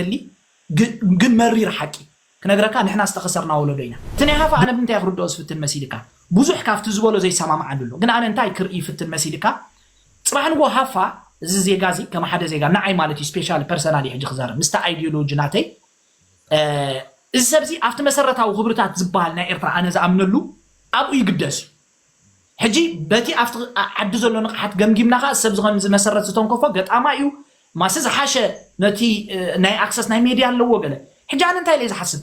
የሊ ግን መሪር ሓቂ ክነግረካ ንሕና ዝተኸሰርና ወለዶ ኢና። እቲ ናይ ሃፋ ኣነ ብምንታይ ክርድኦ ዝፍትን መሲልካ? ብዙሕ ካብቲ ዝበሎ ዘይሰማማዓሉ ኣሎ። ግን ኣነ እንታይ ክርኢ ይፍትን መሲልካ? ጽባሕ ንጎ ሃፋ እዚ ዜጋ እዚ ከም ሓደ ዜጋ ንዓይ ማለት እዩ ስፔሻል ፐርሰናል ሕጂ ክዛረብ ምስቲ ኣይዲዮሎጂ ናተይ እዚ ሰብ እዚ ኣብቲ መሰረታዊ ክብርታት ዝበሃል ናይ ኤርትራ ኣነ ዝኣምነሉ ኣብኡ ይግደስ እዩ። ሕጂ በቲ ኣብቲ ዓዲ ዘሎ ንቕሓት ገምጊምና ከዓ ሰብ ዝኸም ዝመሰረት ዝተንከፎ ገጣማ እዩ ማስ ዝሓሸ ነቲ ናይ ኣክሰስ ናይ ሜድያ ኣለዎ ገለ። ሕጂ ኣነ እንታይ ኢለ ዝሓስብ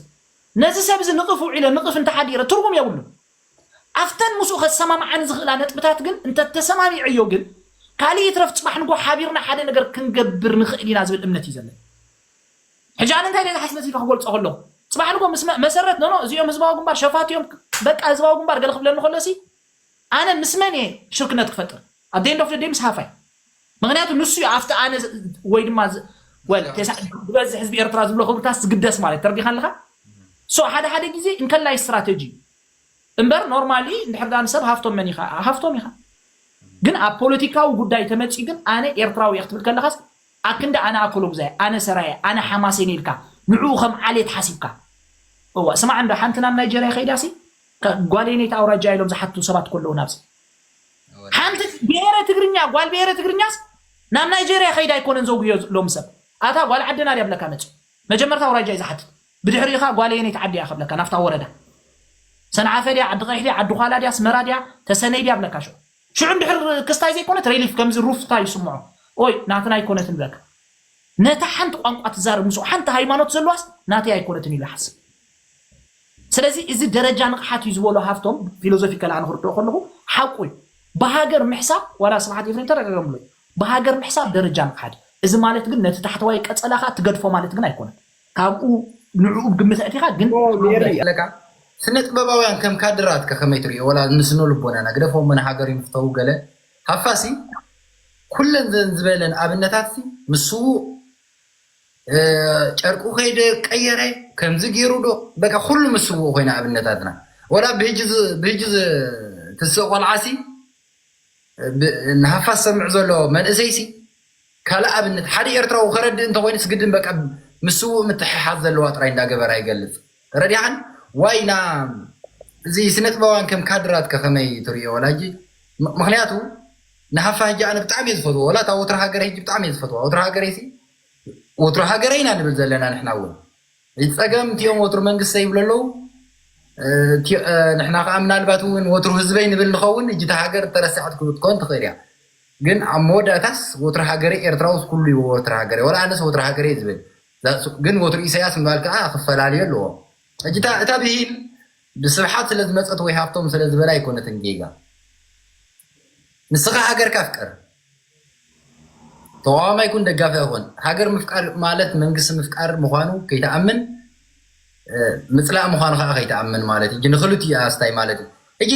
ነዚ ሰብ እዚ ንቕፍ ውዒለ ንቕፍ እንተሓዲረ ትርጉም የብሉን። ኣብተን ምስኡ ከሰማምዓኒ ዝኽእላ ነጥብታት ግን እንተተሰማሚዐዮ ግን ካልእ ይትረፍ ጽባሕ ንጎ ሓቢርና ሓደ ነገር ክንገብር ንኽእል ኢና ዝብል እምነት እዩ ዘለኒ። ሕጂ ኣነ እንታይ ኢለ ዝሓስብ መሲልካ ክገልጾ ከለኹ ጽባሕ ንጎ ምስ መሰረት ኖኖ እዚኦም ህዝባዊ ግንባር ሸፋት እዮም በቃ ህዝባዊ ግንባር ገለ ክብለኒ ከሎ ሲ ኣነ ምስ መን እየ ሽርክነት ክፈጥር ኣብ ደንድ ኦፍ ደይ ምስ ሃፋይ ምክንያቱ ንሱ እዩ ኣብቲ ኣነ ወይ ድማ ብበዝሒ ህዝቢ ኤርትራ ዝብሎ ክብርታት ዝግደስ ማለት ተረዲኻ ኣለካ ሶ ሓደ ሓደ ግዜ እንከላይ ስትራቴጂ እምበር ኖርማሊ እንድሕር ዳኣ ንሰብ ሃፍቶም መን ኢኻ ሃፍቶም ኢኻ ግን ኣብ ፖለቲካዊ ጉዳይ ተመፂ ግን ኣነ ኤርትራዊ እየ ክትብል ከለኻስ ኣክንዲ ኣነ ኣኮሎጉዛይ ኣነ ሰራየ ኣነ ሓማሴን ኢልካ ንዕኡ ከም ዓሌት ሓሲብካ እዋ ስማዕ እንዶ ሓንቲ ናብ ናይጀርያ ከይዳሲ ጓሌነይቲ ኣውራጃ ኢሎም ዝሓቱ ሰባት ከለዉ ናብዚ ሓንቲ ብሄረ ትግርኛ ጓል ብሄረ ትግርኛስ ናብ ናይጀርያ ከይዳ ኣይኮነን ዘውግዮ ሎም ሰብ ኣታ ጓል ዓድና ድያ ብለካ መፅእ መጀመርታ ኣውራጃ እዩ ዝሓትት ብድሕሪኻ ጓል የነይቲ ዓዲ እያ ከብለካ ናፍታ ወረዳ ሰንዓፈ ድያ ዓዲ ቀይሕ ድያ ዓዲ ኳላ ድያ ኣስመራ ድያ ተሰነይ ድያ ብለካ ሽዑ ሽዑ እንድሕር ክስታይ ዘይኮነት ሬሊፍ ከምዚ ሩፍታ ይስምዖ ኦይ ናትና ኣይኮነትን ብለካ ነታ ሓንቲ ቋንቋ ትዛረብ ምስኡ ሓንቲ ሃይማኖት ዘለዋስ ናተይ ኣይኮነትን ኢሉ ይሓስብ ስለዚ እዚ ደረጃ ንቕሓት እዩ ዝበሎ ሃፍቶም ፊሎዞፊካል ኣነ ክርድኦ ከለኹ ሓቁ እዩ ብሃገር ምሕሳብ ዋላ ስብሓት ኤፍሬም ተደጋገምሎ እዩ ብሃገር ምሕሳብ ደረጃ ንቕሓት እዚ ማለት ግን ነቲ ታሕተዋይ ቀፀላኻ ትገድፎ ማለት ግን ኣይኮነን ካብኡ ንዕኡ ግምት ኣእቲኻ ግን ለካ ስነ ጥበባውያን ከም ካድራት ከመይ ትሪኦ ወላ ንስነ ልቦናና ግደፎም መን ሃገር ይምፍተው ገለ ሃፋሲ ኩለን ዘን ዝበለን ኣብነታት ምስ ስዉእ ጨርቁ ከይደ ቀየረ ከምዚ ገይሩ ዶ በቃ ኩሉ ምስ ስዉእ ኮይነ ኣብነታትና ወላ ብህጂ ትስእ ቆልዓሲ ንሃፋስ ሰምዕ ዘሎ መንእሰይሲ ካልእ ኣብነት ሓደ ኤርትራዊ ከረድእ እንተኮይኑ ስግድን በቃ ምስ ስዉእ ምትሕሓዝ ዘለዋ ጥራይ እንዳገበራ ይገልጽ ተረዲሓን ዋይና እዚ ስነ ጥበባን ከም ካድራት ከመይ ትርእዮ ወላጂ ምክንያቱ ንሃፋ ህጂ ኣነ ብጣዕሚ እየ ዝፈትዎ ወላ እታ ወትሮ ሃገረ ህጂ ብጣዕሚ እየ ዝፈትዋ ወትሮ ሃገረ ሲ ወትሮ ሃገረ ኢና ንብል ዘለና ንሕና እውን እዚ ጸገም እቲኦም ወትሩ መንግስቲ ይብሉ ኣለዉ ንሕና ከዓ ምናልባት እውን ወትሩ ህዝበይ ንብል ንኸውን እጅቲ ሃገር ተረሳዕት ክትኮን ትኽእል እያ ግን ኣብ መወዳእታስ ወትሩ ሃገረ ኤርትራውስ ኩሉ ይዎ ወትሩ ሃገረ ወላ ኣነስ ወትሩ ሃገረ ዝብል ግን ወትሩ ኢሳያስ ምባል ከዓ ክፈላለዩ ኣለዎ እጅታ እታ ብሂል ብስብሓት ስለ ዝመፀት ወይ ሃፍቶም ስለ ዝበላ ኣይኮነትን ጌጋ ንስኻ ሃገርካ ፍቅር ተቃዋማይ ኩን ደጋፊ ኣይኮን ሃገር ምፍቃር ማለት መንግስቲ ምፍቃር ምዃኑ ከይተኣምን ምፅላእ ምዃኑ ከዓ ከይተኣምን ማለት እዩ ንክልቲኡ ኣስታይ ማለት እዩ ሕጂ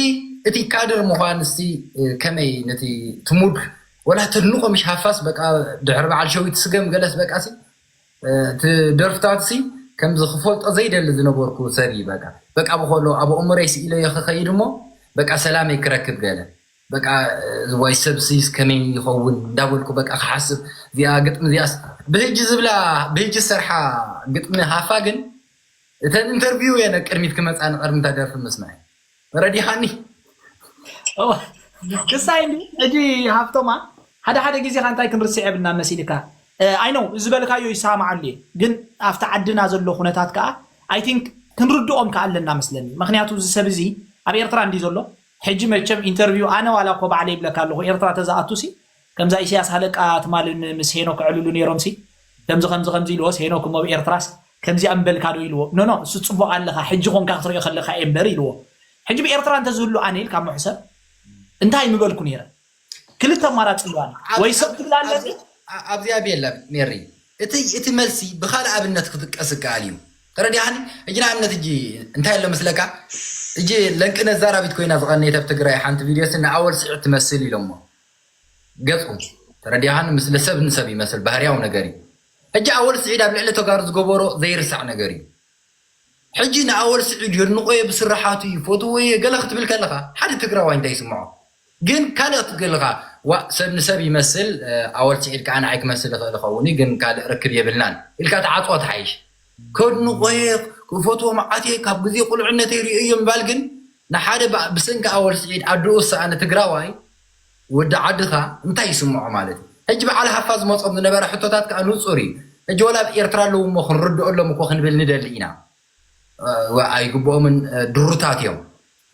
እቲ ካድር ምዃን እስቲ ከመይ ነቲ ትሙድ ወላ ተድንቆ ምሽ ሃፋስ በቃ ድሕሪ በዓል ሸዊት ስገም ገለስ በቃ ሲ እቲ ደርፍታት ሲ ከምዚ ክፈልጦ ዘይደሊ ዝነበርኩ ሰብ እዩ በቃ በቃ ብከሎ ኣብ እምረይ ስኢለዮ ክኸይድ እሞ በቃ ሰላመይ ክረክብ ገለ በቃ ዝዋይ ሰብ ሲ ከመይ ይኸውን እንዳበልኩ በቃ ክሓስብ እዚኣ ግጥሚ እዚኣስ ብህጂ ዝብላ ብህጂ ዝሰርሓ ግጥሚ ሃፋ ግን እተን ኢንተርቪው እየን ቅድሚት ክመፃ ንቀድሚ እታ ደርፊ ምስማዕ ረዲኻኒ ክሳይ እንዲ ሕጂ ሃፍቶማ ሓደ ሓደ ግዜ ካ እንታይ ክንርስዕ የብልና መሲልካ ኣይ ነው ዝበልካዮ ይሰማዓሉ እየ ግን ኣብቲ ዓድና ዘሎ ኩነታት ከዓ ኣይ ቲንክ ክንርድኦም ከዓ ኣለና መስለኒ ምክንያቱ እዚ ሰብ እዚ ኣብ ኤርትራ እንዲ ዘሎ ሕጂ መቸም ኢንተርቪው ኣነ ዋላ እኮ ባዕለ ይብለካ ኣለኹ ኤርትራ ተዛኣቱ ሲ ከምዛ ኢሳያስ ሃለቃ ትማልን ምስ ሄኖክ ዕልሉ ነይሮም ሲ ከምዚ ከምዚ ከምዚ ኢልዎስ ሄኖክ እሞ ኣብ ኤርትራስ ከምዚኣ ምበልካ ዶ ኢልዎ ኖ ኖ እሱ ፅቡቅ ኣለካ ሕጂ ኮንካ ክትሪኦ ከለካ እየ እምበር ኢልዎ ሕጂ ብኤርትራ እንተዝህሉ ኣነ ኢልካ ምሕሰብ እንታይ ምበልኩ ነይረ ክልተ ኣማራፂ ኣለዋኒ ወይ ሰብ ትብል ኣለኒ ኣብዚኣ ቤላ ሜሪ እቲ እቲ መልሲ ብካልእ ኣብነት ክጥቀስ ይከኣል እዩ ተረዲሓኒ እጂ ንኣብነት እጂ እንታይ ኣሎ መስለካ እጂ ለንቂ ነዛራቢት ኮይና ዝቐነየት ኣብ ትግራይ ሓንቲ ቪድዮ ሲ ንኣወል ስዒድ ትመስል ኢሎሞ ገፁ ተረዲሓኒ ምስለ ሰብ ንሰብ ይመስል ባህርያዊ ነገር እዩ ሕጂ ኣወል ስዒድ ኣብ ልዕሊ ተጋሩ ዝገበሮ ዘይርሳዕ ነገር እዩ ሕጂ ንኣወል ስዒድ የድንቆየ ብስራሓቱ ይፈትወየ ገለ ክትብል ከለካ ሓደ ትግራዋይ እንታይ ይስምዖ ግን ካልእ ክትገልካ ዋእ ሰብ ንሰብ ይመስል። ኣወል ስዒድ ከዓ ንዓይ ክመስል ይኽእል ይኸውን እዩ፣ ግን ካልእ ርክብ የብልናን ኢልካ ትዓፅዎ ትሓይሽ። ከድንቖ እየ፣ ክፈትዎ መዓት እየ፣ ካብ ግዜ ቁልዕነተይ ርእዮ ምባል ግን ንሓደ ብሰንኪ ኣወል ስዒድ ኣድኡ ዝሰኣነ ትግራዋይ ወዲ ዓድኻ እንታይ ይስምዖ ማለት እዩ? ሕጂ በዓል ሃፋ ዝመፆም ዝነበረ ሕቶታት ከዓ ንፁር እዩ። ሕጂ ወላ ኣብ ኤርትራ ኣለዉ እሞ ክንርድኦሎም እኮ ክንብል ንደሊ ኢና። ኣይግብኦምን። ድሩታት እዮም፣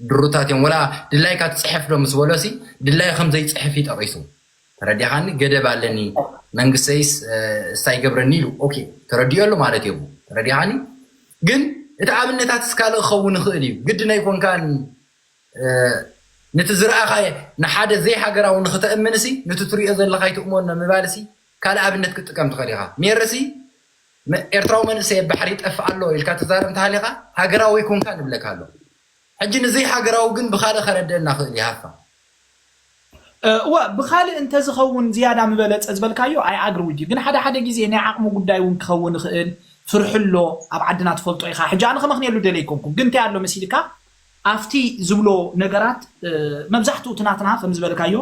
ድሩታት እዮም። ወላ ድላይካ ትፅሕፍ ዶ ምስ በሎሲ ድላይ ከም ዘይፅሕፍ እዩ ጠቒሱ። ተረዲኻኒ? ገደብ ኣለኒ መንግስተይስ እሳ ይገብረኒ ኢሉ። ኦኬ፣ ተረዲኦ ኣሎ ማለት እዩ። ተረዲኻኒ? ግን እቲ ኣብነታት እስካልእ ክኸውን ይኽእል እዩ። ግድን ኣይኮንካን። ነቲ ዝረኣኻ ንሓደ ዘይሃገራዊ ንክተእምንሲ ነቲ ትሪኦ ዘለኻ ይትእመኖ ምባልሲ ካልእ ኣብነት ክትጥቀም ትኽእል ኢኻ። ሜርሲ ኤርትራዊ መንእሰይ ኣብ ባሕሪ ይጠፍእ ኣሎ ኢልካ ትዛረብ እንተሃሊኻ ሃገራዊ ይኮንካ ንብለካ ኣሎ። ሕጂ ንዘይሃገራዊ ግን ብኻልእ ከረድአና ክእል ይሃፋ። እወ ብኻልእ እንተዝኸውን ዝያዳ ምበለፀ ዝበልካዮ ኣይኣግርውድ እዩ። ግን ሓደ ሓደ ግዜ ናይ ዓቕሚ ጉዳይ እውን ክኸውን ይኽእል። ፍርሒ ኣሎ ኣብ ዓድና ትፈልጦ ኢኻ። ሕጂ ኣነ ከመኽንየሉ ደለ ይኮንኩም ግን እንታይ ኣሎ መሲልካ ኣብቲ ዝብሎ ነገራት መብዛሕትኡ ትናትና ከም ዝበልካዮ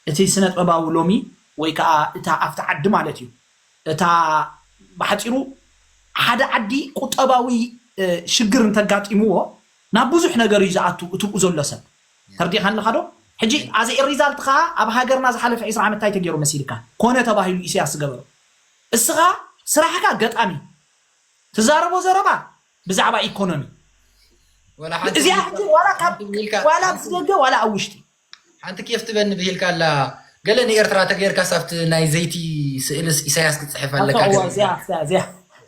እቲ ስነጥበባዊ ሎሚ ወይ ከዓ እታ ኣብቲ ዓዲ ማለት እዩ እታ ብሓፂሩ ሓደ ዓዲ ቁጠባዊ ሽግር እንተጋጢምዎ ናብ ብዙሕ ነገር እዩ ዝኣቱ እትብኡ ዘሎ ሰብ ተርዲኻ ኣለካ ዶ? ሕጂ ኣዘ ሪዛልት ከዓ ኣብ ሃገርና ዝሓለፈ ዒስራ ዓመት እንታይ ተገይሩ መሲልካ ኮነ ተባሂሉ ኢሳያስ ዝገበሮ እስኻ ስራሕካ ገጣሚ ትዛረቦ ዘረባ ብዛዕባ ኢኮኖሚ እዚኣ ሕጂ ዋላ ካብ ዋላ ምስ ደገ ዋላ ኣብ ውሽጢ ሓንቲ ኬፍ ትበኒ ብሂልካ ኣላ ገለ ንኤርትራ ተገይርካ ሳብቲ ናይ ዘይቲ ስእልስ ኢሳያስ ክትፅሕፍ ኣለካ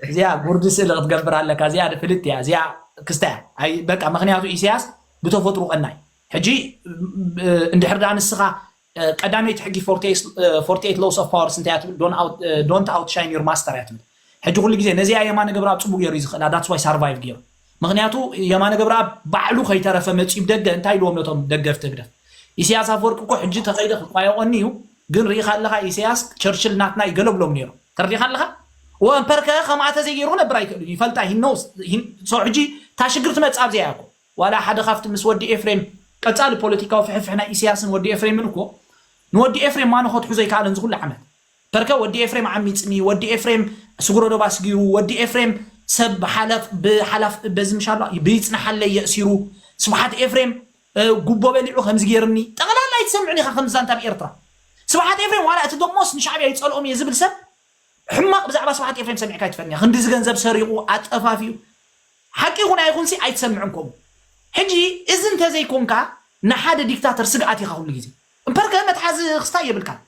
እዚኣ ጉርዲ ስእሊ ክትገብር ኣለካ እዚኣ ፍልጥ እያ እዚኣ ክስታ እያ በቃ ምክንያቱ ኢሳያስ ብተፈጥሩ ቀናይ ሕጂ እንድሕር ዳ ንስኻ ቀዳመይቲ ሕጊ forty eight laws of power እንታይ ትብል don't outshine your master እያ ትብል ሕጂ ኩሉ ግዜ ነዚኣ የማነ ገብረኣብ ፅቡቅ ገይሩ እዩ ዝኽእላ that's why survive ገይሩ ምክንያቱ የማነ ገብረኣብ ባዕሉ ከይተረፈ መፂኡ ደገ እንታይ ኢልዎም ነቶም ደገፍቲ ህግደፍ ኢሳያስ ኣፈወርቂ እኮ ሕጂ ተኸይደ ክቋየቆኒ እዩ ግን ርኢኻ ኣለኻ ኢሳያስ ቸርችል ናትና እዩ ገለብሎም ነይሩ ተረዲኻ ኣለኻ ወንፐርከ ከምኣ ተዘይገይሩ ነብር ኣይክእልን ይፈልጣ ሂኖስ ሕጂ እታ ሽግር ትመፅእ ኣብዚኣ እኮ ዋላ ሓደ ካብቲ ምስ ወዲ ኤፍሬም ቀፃሊ ፖለቲካዊ ፍሕፍሕ ናይ ኢሳያስን ወዲ ኤፍሬምን እኮ ንወዲ ኤፍሬም ማኖ ከትሑ ዘይከኣለን ዝኩሉ ዓመት ፐርከ ወዲ ኤፍሬም ዓሚፅኒ ወዲ ኤፍሬም ስጉረዶባ ስጊሩ ወዲ ኤፍሬም ሰብ ብሓላፍ ብሓላፍ በዚ ምሻሎ ብይፅናሓለይ የእሲሩ ስብሓት ኤፍሬም ጉቦ በሊዑ ከምዚ ገይርኒ ጠቕላላ ኣይትሰምዕን ኢኻ ከምዚ ዛንታ ኣብ ኤርትራ ስብሓት ኤፍሬም ዋላ እቲ ደሞስ ንሻዕብያ ይፀልኦም እየ ዝብል ሰብ ሕማቕ ብዛዕባ ስብሓት ኤፍሬም ሰሚዕካ ኣይትፈልጥን ኢኻ ክንድዚ ገንዘብ ሰሪቑ ኣጠፋፊኡ ሓቂ ይኹን ኣይኹንሲ ኣይትሰምዕን ከምኡ ሕጂ እዚ እንተዘይኮንካ ንሓደ ዲክታተር ስግኣት ኢኻ ኩሉ ግዜ እምበርከ መትሓዚ ክስታይ የብልካን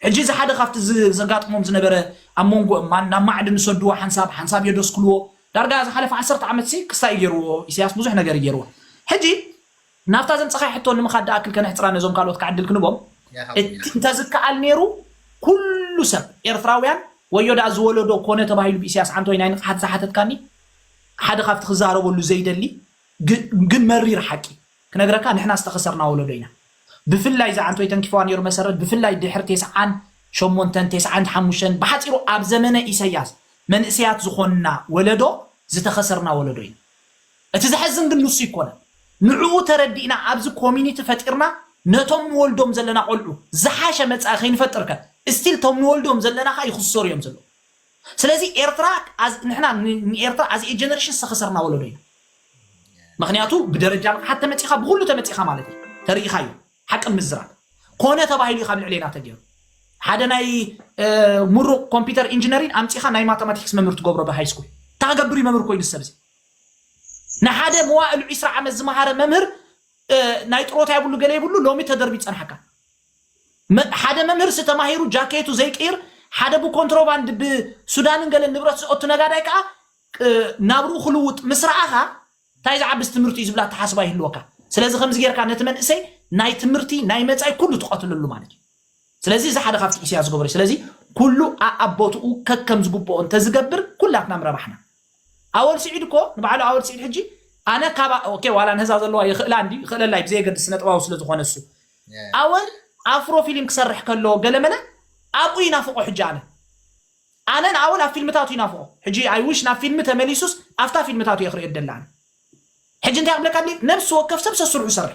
ሕጂ እዚ ሓደ ካብቲ ዘጋጥሞም ዝነበረ ኣብ መንጎ እማን ናብ ማዕድን ዝሰድዎ ሓንሳብ ሓንሳብ የደስክልዎ ዳርጋ ዝሓለፈ ዓሰርተ ዓመት ሲ ክስታይ ገይርዎ ኢሳያስ ብዙሕ ነገር ገይርዎ ሕጂ ናብታ ዘምፀኻይ ሕቶ ንምኻድ ደኣክል ከነሕፅራ ነዞም ካልኦት ክዓድል ክንቦም እቲ እንተዝከኣል ነይሩ ኩሉ ሰብ ኤርትራውያን ወዮ ደኣ ዝወለዶ ኮነ ተባሂሉ ብኢሳያስ ዓንቶይ ናይ ንቕሓት ዝሓተትካኒ ሓደ ካብቲ ክዛረበሉ ዘይደሊ ግን መሪር ሓቂ ክነግረካ ንሕና ዝተኸሰርና ወለዶ ኢና ብፍላይ ዝዓንቶይ ተንኪፈዋ ነይሩ መሰረት ብፍላይ ድሕሪ ቴስዓን ሸሞንተን ቴስዓን ሓሙሽተን ብሓፂሩ ኣብ ዘመነ ኢሳያስ መንእሰያት ዝኾንና ወለዶ ዝተኸሰርና ወለዶ ኢና እቲ ዘሐዝን ግን ንሱ ይኮነን ንዕኡ ተረዲእና ኣብዚ ኮሚኒቲ ፈጢርና ነቶም ንወልዶም ዘለና ቆልዑ ዝሓሸ መፃኢ ከይንፈጥርከ እስቲል ቶም ንወልዶም ዘለና ከዓ ይኽሰሩ እዮም ዘለዉ ስለዚ ኤርትራ ንሕና ንኤርትራ ኣዚ ጀነሬሽን ዝተኸሰርና ወለዶ ኢና ምክንያቱ ብደረጃ ንቕሓት ተመፂኻ ብኩሉ ተመፂኻ ማለት እዩ ተርኢኻዮ ሓቂ ምዝራብ ኮነ ተባሂሉ እዩ ካብ ልዕሌና ተገይሩ ሓደ ናይ ምሩቕ ኮምፒተር ኢንጂነሪን ኣምፂኻ ናይ ማተማቲክስ መምህር ትገብሮ ብሃይ ስኩል ታገብር እዩ መምህር ኮይኑ ሰብ ንሓደ መዋእል ዒስራ ዓመት ዝመሃረ መምህር ናይ ጥሮታ የብሉ ገለ የብሉ ሎሚ ተደርቢ ይፀንሓካ ሓደ መምህር ሲ ተማሂሩ ጃኬቱ ዘይቅይር ሓደ ብኮንትሮባንድ ብሱዳንን ገለ ንብረት ዝኦቱ ነጋዳይ ከዓ ናብርኡ ክልውጥ ምስ ረኣኻ እንታይ ዝዓብስ ትምህርቲ እዩ ዝብላ ተሓስባ ይህልወካ ስለዚ ከምዚ ጌርካ ነቲ መንእሰይ ናይ ትምህርቲ ናይ መፃኢ ኩሉ ትቐትለሉ ማለት እዩ ስለዚ እዚ ሓደ ካብቲ ኢሳያስ ዝገበሮ ስለዚ ኩሉ ኣኣቦትኡ ከከም ዝግብኦ እንተዝገብር ኩላትና ምረባሕና ኣወል ስዒድ እኮ ንባዕሉ ኣወል ስዒድ ሕጂ ኣነ ካባ ኦኬ ዋላ ንህዛ ዘለዋ ይኽእላ እንዲ ይኽእለላ ብዘየገድስ ስነ ጥባዊ ስለ ዝኾነ እሱ ኣወል ኣፍሮ ፊልም ክሰርሕ ከሎ ገለመለ ኣብኡ ይናፍቆ ሕጂ ኣነ ኣነ ንኣወል ኣብ ፊልምታቱ ይናፍቆ ሕጂ ኣይውሽ ናብ ፊልም ተመሊሱስ ኣብታ ፊልምታቱ እየ ክርእዮ ደላ ኣነ ሕጂ እንታይ ክብለካ ነብሲ ወከፍ ሰብ ሰስርሑ ሰርሕ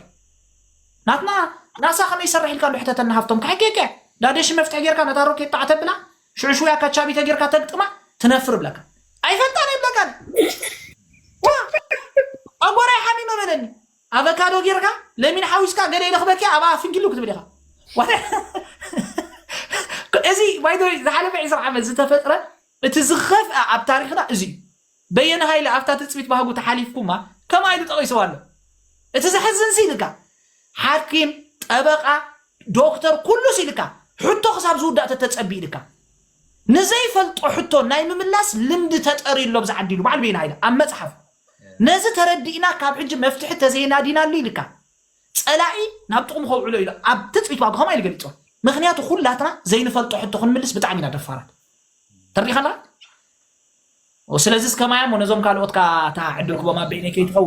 ናትና ናሳ ከመይ ይሰርሕ ኢልካ እንዶ ሕተተና ሃፍቶም። ካሕኬከ ዳደሽ መፍትሒ ጌርካ ነታ ሮኬት ጣዕ ተብላ ሽዑ ሽውያ ካቻቢተ ጌርካ ተግጥማ ትነፍር ብለካ። ኣይፈልጣን ይብለካን። ዋ ኣጎራይ ሓሚመ በለኒ። ኣቨካዶ ጌርካ ለሚን ሓዊስካ ገለ ኢለ ክበኪ ኣብኣ ፍንኪሉ ክትብል ኢኻ። ዋት- እዚ ባይዶ ዝሓለፈ ዕስራ ዓመት ዝተፈጥረ እቲ ዝኸፍአ ኣብ ታሪኽና እዚ እዩ። በየነ ሃይለ ኣብታ ትፅቢት ባህጉ ተሓሊፍኩማ ከማይ ኢሉ ጠቒስዋ ኣሎ። እቲ ዘሕዝን ሲ ኢልካ ሓኪም፣ ጠበቓ፣ ዶክተር ኩሉ ሲ ኢልካ ሕቶ ክሳብ ዝውዳእ ተተፀቢ ኢልካ ንዘይፈልጦ ሕቶ ናይ ምምላስ ልምዲ ተጠርዩ ኣሎ ብዛ ዓዲ ኢሉ በዓል በየነ ሃይለ ኣብ መፅሓፍ። ነዚ ተረዲእና ካብ ሕጂ መፍትሒ ተዘይናዲናሉ ኢልካ ፀላኢ ናብ ጥቕሙ ከውዕሎ ኢሉ ኣብ ትፅቢት ባህጉ ከማይ ኢሉ ገሊፅዋ። ምክንያቱ ኩላትና ዘይንፈልጦ ሕቶ ክንምልስ ብጣዕሚ ኢና ደፋራት። ተርዲኻላ ስለዚ እስከማያ እሞ ነዞም ካልኦትካ እታ ዕድል ክቦም ኣብ በይነይ ከይትኸውን።